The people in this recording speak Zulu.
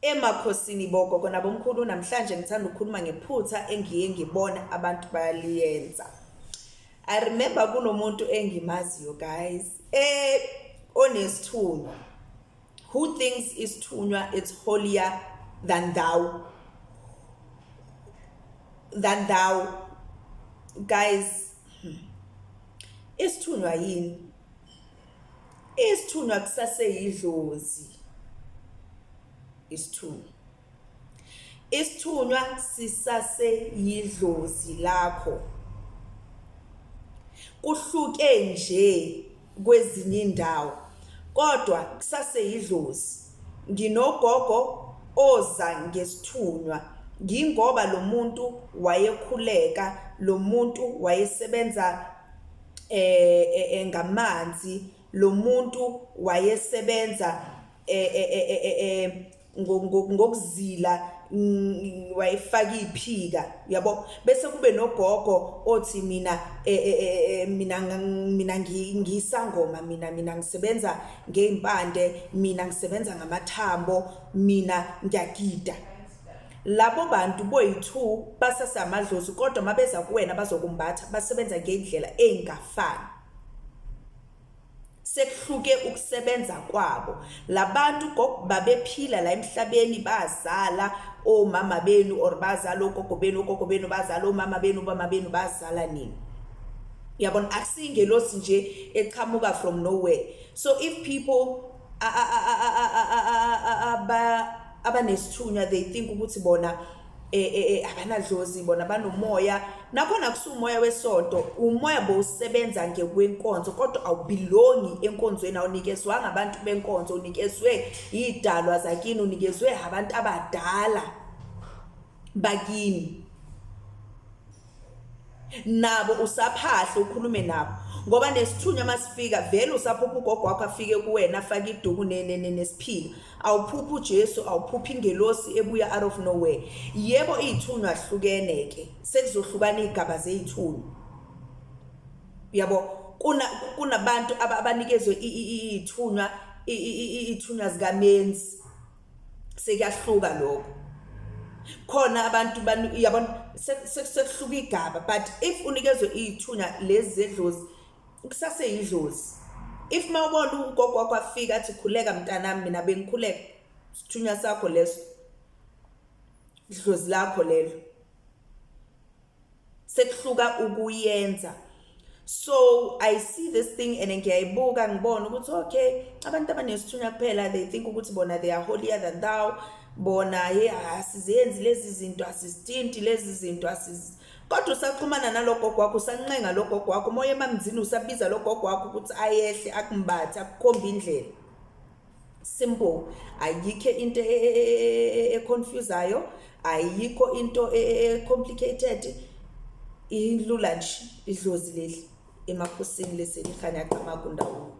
Emakhosini bogogo nabomkhulu, namhlanje ngithanda ukukhuluma ngephutha engiye ngibone abantu bayaliyenza. I remember kunomuntu engimaziyo guys, onesithunywa who thinks isithunywa it's holier than thou than thou guys. Isithunywa yini? Isithunywa kusaseyidlozi. Isithunywa, isithunywa sisaseyidlozi lakho, kuhluke nje kwezinye indawo, kodwa kusaseyidlozi. Nginogogo oza ngesithunywa, ngingoba lo muntu wayekhuleka, lo muntu wayesebenza ngamanzi, lo muntu wayesebenza ngokuzila, wayefaka iphika, yabo. Bese kube nogogo othi mina ngisangoma, mina ngisebenza ngeimpande, mina ngisebenza ngamathambo, mina ngiyagida. Labo bantu boyi-two basasamadlozi, kodwa mabeza kuwena bazokumbatha, basebenza ngendlela engafani, sekuhluke ukusebenza kwabo. Labantu babephila la emhlabeni, bazala omama benu or bazala ogogo benu, ogogo benu bazala omama benu, obama benu bazala nini, yabona. Akusiyingelosi nje eqhamuka from nowhere. So if people abanesithunywa, they think ukuthi bona abanadlozi, bona banomoya. Nakhona kusumoya wesonto, umoya bowusebenza ngekwenkonzo, kodwa awubelongi enkonzweni, awunikezwanga abantu benkonzo, unikezwe idalwa zakini, unikezwe abantu abadala bakini. Nabo usaphahla ukhulume nabo, ngoba nesithunywa masifika vele usaphupha ugogo wakho afike kuwena, afake iduku nesiphika. Awuphuphi uJesu, awuphuphi ingelosi ebuya out of nowhere. Yebo, izithunywa ahlukene ke, sekuzohlukana izigaba zezithunywa, yabo. Kunabantu abanikezwe izithunywa, izithunywa zikamenzi, sekuyahluka lokho. Khona abantu, yabona, sekuhluka igaba. But if unikezwe izithunywa lezi zedlozi, kusaseyidlozi. If mawubona ugogo wakho afika athi, "Khuleka mntanami, mina bengikhuleka," isithunywa sakho leso, idlozi lakho lelo. Sekuhluka ukuyenza. So I see this thing and ngiyayibuka, ngibona ukuthi okay, abantu abanesithunywa kuphela, they think ukuthi bona they are holier than thou. Bona, hey, asizenzi lezi zinto, asizithinti lezi zinto, asiz kodwa usaxhumana nalogogo wakho, usancenga logogo wakho moya emamzini, usabiza logogo wakho ukuthi ayehle, akumbathe, akukhombe indlela. Simple, ayikho into econfusayo, ayikho into e-complicated, ilula nje. Idlozi leli emakhosini leselikhanya qamaku ndawo.